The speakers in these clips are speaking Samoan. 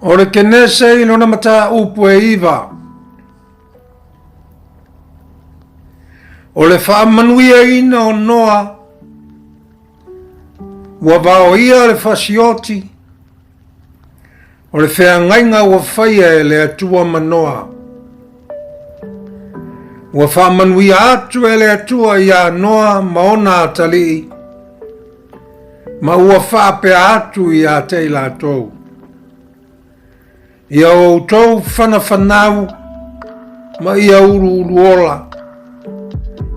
O le Kenese i lona mataupu e iva. O le faamanuiaina o Noa, ua vaoia le fasioti, o le feagaiga ua faia e le Atua ma Noa. Ua faamanuia atu e le Atua iā Noa ma ona atalii, ma ua faapea atu ia te i latou, Ia outou fanafanau ma ia uluuluola,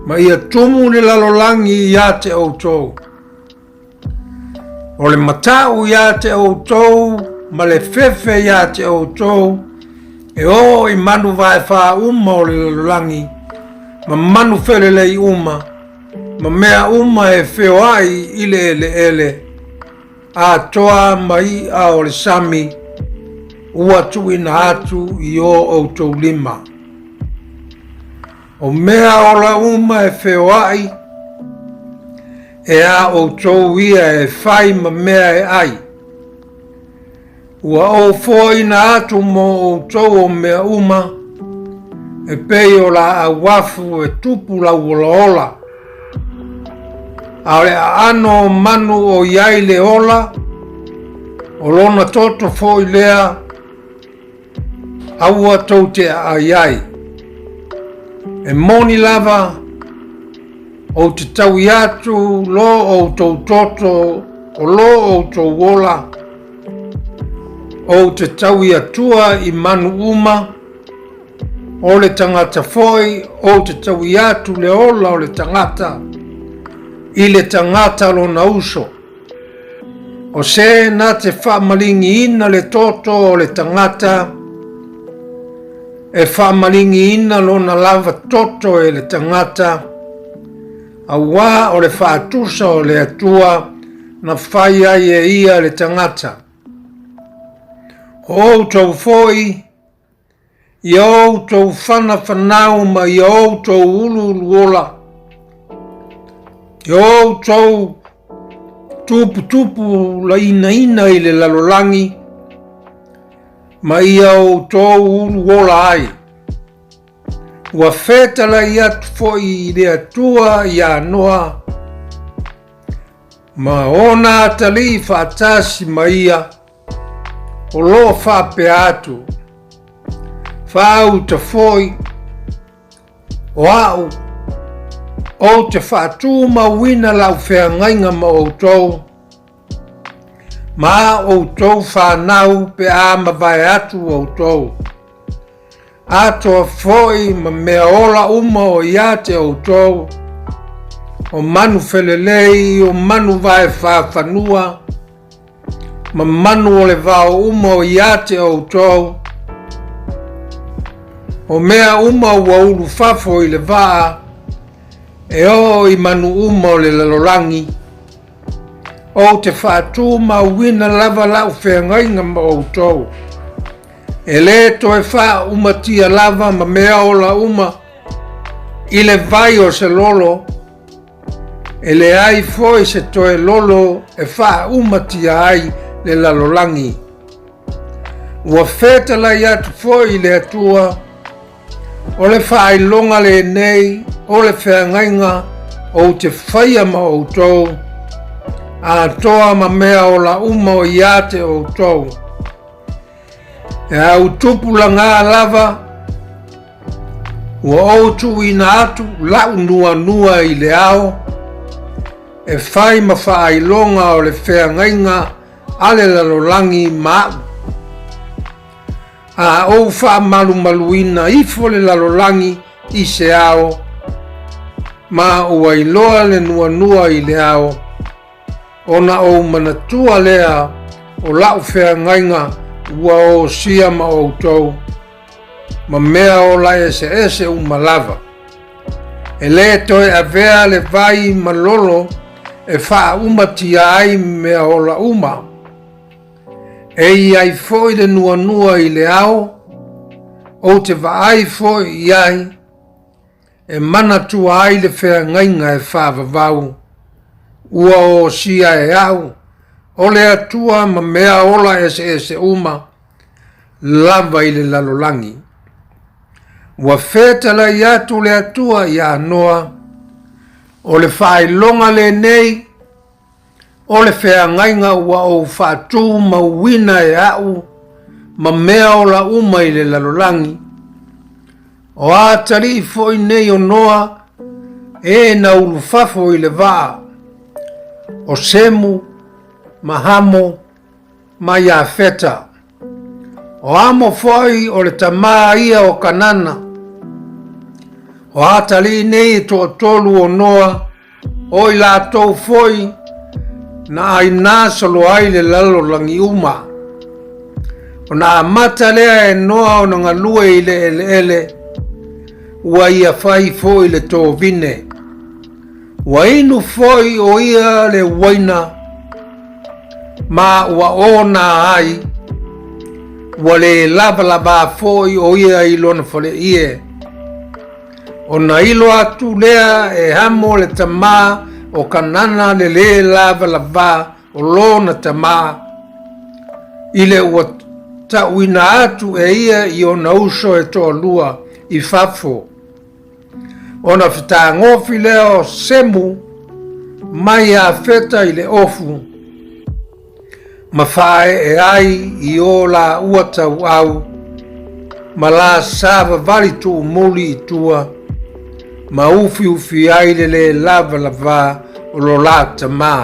ma ia tumu le lalolagi ia te outou. O le matau ia te outou ma le fefe ia te outou, e oo i manu vaefā uma o le lalolagi, ma manu felelei uma, ma mea uma e feoai i le eleele, atoa ma iʻa o le sami ua tuuina atu i o outou lima. O mea ola uma e feoai, e a outou ia e fai ma mea e ai. Ua ou foaina atu mo outou o mea uma, e pei o laau afu e tupu lauolaola. A o le aano o manu o i ai le ola, o lona toto foi lea, aua tou te aai ai. E moni lava, ou te taui atu lo outou toto o lo outou ola, ou te taui atua i manu uma, o le tagata foi ou te taui atu le ola o le tagata i le tagata lona uso. O se na te faamaligiina le toto o le tagata, e faamaligiina lona lava toto e le tagata, auā o le faatusa o le Atua na fai ai e ia le tagata. O outou foi, Ia outou fanafanau ma ia outou uluuluola, ia outou tuputupu lainaina i le lalolagi, ma ia outou uluola ai. Ua fetalai atu foi i le Atua iā Noa, ma ona atalii faatasi ma ia, O lo o faapea atu, Faauta foi, o a'u, ou te faatumauina lau feagaiga ma outou, ma a outou fanau pe a mavae atu outou, atoa foi ma mea ola uma o ia te outou, o manu felelei, o manu vae whāwhanua, ma manu o le vao uma o ia te outou, o mea uma ua ulu fafo i le vaa, e oo i manu uma o le lalolagi, ou te faatumauina lava lau feagaiga ma outou. E lē toe faaumatia lava ma mea ola uma i le vai o se lolo, e leai foi se toe lolo e faaumatia ai le lalolagi. Ua fetalai atu foi le Atua, o le faailoga lenei o le feagaiga ou te faia ma outou, atoa ma mea ola uma o ia te outou. E au tupulaga lava, ua ou tuuina atu lau nuanua i le ao, e fai ma faailoga o le feagaiga a le lalolagi ma a'u. A ou faamalumaluina ifo le lalolagi i se ao, ma ua iloa le nuanua i le ao, Ona ou manatua lea o la'u feagaiga ua osia ma outou, ma mea ola eseese uma lava. E lē toe avea le vai ma lolo e faaumatia ai mea ola uma. E i ai foi le nuanua i le ao, ou te vaai foi i ai, e manatua ai le feagaiga e faavavau, ua osia e a'u, o le Atua ma mea ola eseese uma, lava i le lalolagi. Ua fetalai atu le Atua iā Noa, O le faailoga lenei o le feagaiga ua ou faatumauina e a'u ma mea ola uma i le lalolagi. O atalii foi nei o Noa e na ulufafo i le vaa, o Semu ma Hamo ma Iafeta. O Amo foi o le tamā ia o Kanana. O atalii nei e toatolu o Noa, o i latou foi na ainā solo ai le lalolagi uma. Ona amata lea e Noa ona galue i le eleele, ua ia fai foi le tovine. Ua inu foi o ia le uaina ma ua ona ai, ua le lavalava foi o ia i lona faleie. Ona ilo atu lea e Hamo le tamā o Kanana le lē lavalava o lona tamā, i le ua tauina atu e ia i ona uso e toalua i fafo. Ona fetagofi lea o Semu mai Iafeta i le ofu, ma faaee ai i o lāua tauau ma la savavali tuumuli i tua, ma ufiufi ai le lē lavalavā o lo la tamā.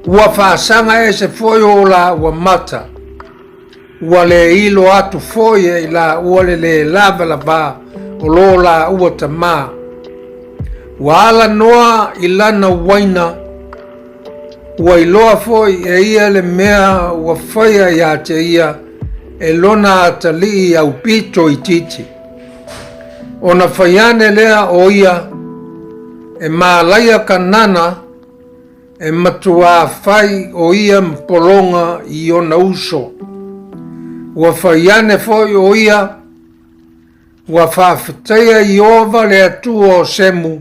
Ua faasaga ese foi o lāua mata. Ua le ilo atu foi e i laua le lē lavalava o lo laua tamā. Ua ala noa i lana uaina, ua iloa foi e ia le mea ua faia iā te ia e lona atalii aupito itiiti. Ona fai ane lea o ia e mālaia Kanana, E matuā fai ʻo ia ma pologa i ona uso. Ua fai ane foi ʻo ia, ua faafetaia Ieova le Atua o Semu,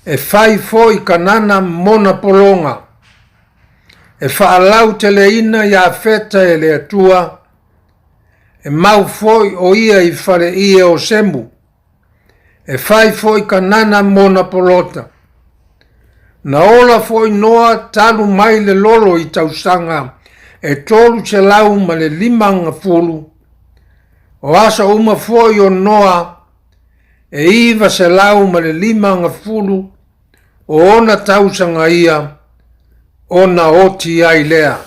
e fai foi Kanana mona pologa, e faalauteleina Iafeta e le Atua, e mau foi ʻo ia i faleie o Semu. E fai foi Kanana mona polota. Na ola foi Noa talu mai le lolo i tausaga e 350, o aso uma foi o Noa e 950 o ona tausaga ia ona oti ai lea.